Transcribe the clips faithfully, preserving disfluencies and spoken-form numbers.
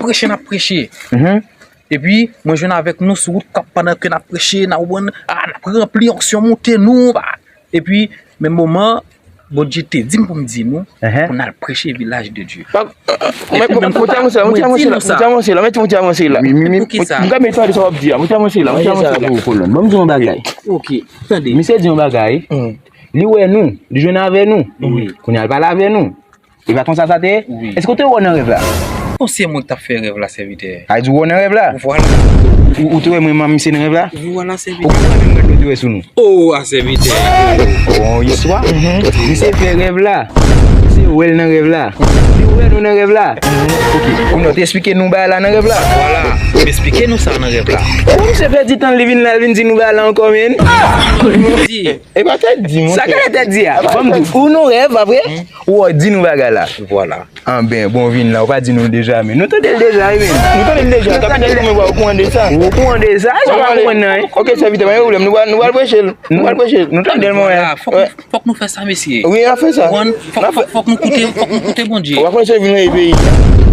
preche n ap preche. Mhm. Epi, mwen jwenn avèk nou sou wout k ap, pandan ke n ap preche, n ap, ah, n ap ranpli onksyon moute nou. Bah. Epi, menm moman, Bondye te di m pou m di nou, pou n al preche vilaj de Dye. Mwen ti avanse la, mwen ti avanse la, mwen ti avanse la, mwen ti avanse la. Mwen ka mete tande sa w ap di a, mwen ti avanse la, mwen ti avanse la. Kolòn, ban m di yon bagay. Ok, tande. Misye di yon bagay. Li wè nou, li jwenn avè nou. Kounye a l pale avè nou. E pa konsa sa te ye? Èske w te wè w nan rèv la? Bon, se mwen k t ap fè rèv la, sèvitè. A di w wè w nan rèv la? Vwala. Ou, ou te wè mwen, manmi, se nan rèv la? Vwala, sèvitè. Ou pa wè menm gad nou te wè sou nou? O, a sèvitè. Bon, istwa. Misye fè rèv la. Misye wè l nan rèv la. Li wè nou nan rèv la. Ok. Kounye a, w te eksplike nou bagay la nan rèv la? Vwala. M eksplike nou sa nan rèv la. Bon, misye pèdi tan l, li vin la, l vin di nou bagay la ankò, men. Di. E pa tèt di, monchè. Sa ka tèt di a? Ban m di w, ou nan rèv, pa vre? Ou wè, di nou bagay la. Vwala. Anben, bon, vin la, ou pa di nou l deja, men. Nou tande l deja, wi, men. Nou tande l deja, kapitèn kòmè, ou okouran de sa? Ou okouran de sa? Sa pa konprann nan, hein? Ok, sèvitè, pa gen pwoblèm, nou pral, nou pral preche l. Nou pral preche l. Nou tande l, monchè. Vwala, fòk, fòk nou fè sa, mesye. Wi, n ap fè sa. Fòk, fòk, fòk nou koute, fòk nou koute Bondye. Ou pa konn se vin nan peyi.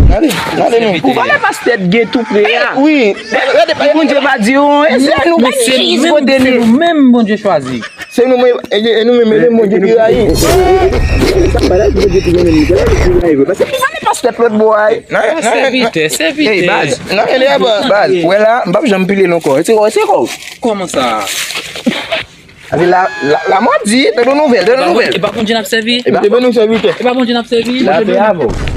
N ale, n ale, non. Pou valè pastè t gen tou pre a. Wi. Gade, Bondye pa di yo, e se nou menm ki kote nou. Se nou menm Bondye chwazi. Se nou menm, e, e nou menm, e nou menm Bondye ki rayi. Sa m pa la, Bondye ki renmen nou, se li ki rayi vre. Paske ki sa li pase tèt lòt bò a, e? Sèvitè, sèvitè. Ey, baz. Baz, wè la, m p ap janm pile l ankò. Retire kò w, retire kò w. Kòman sa? Sa se la, la, la mò di, tande nouvèl, tande nouvèl. E pa Bondye n ap sèvi? E pa Bondye n ap sèvi. Lapè avè w.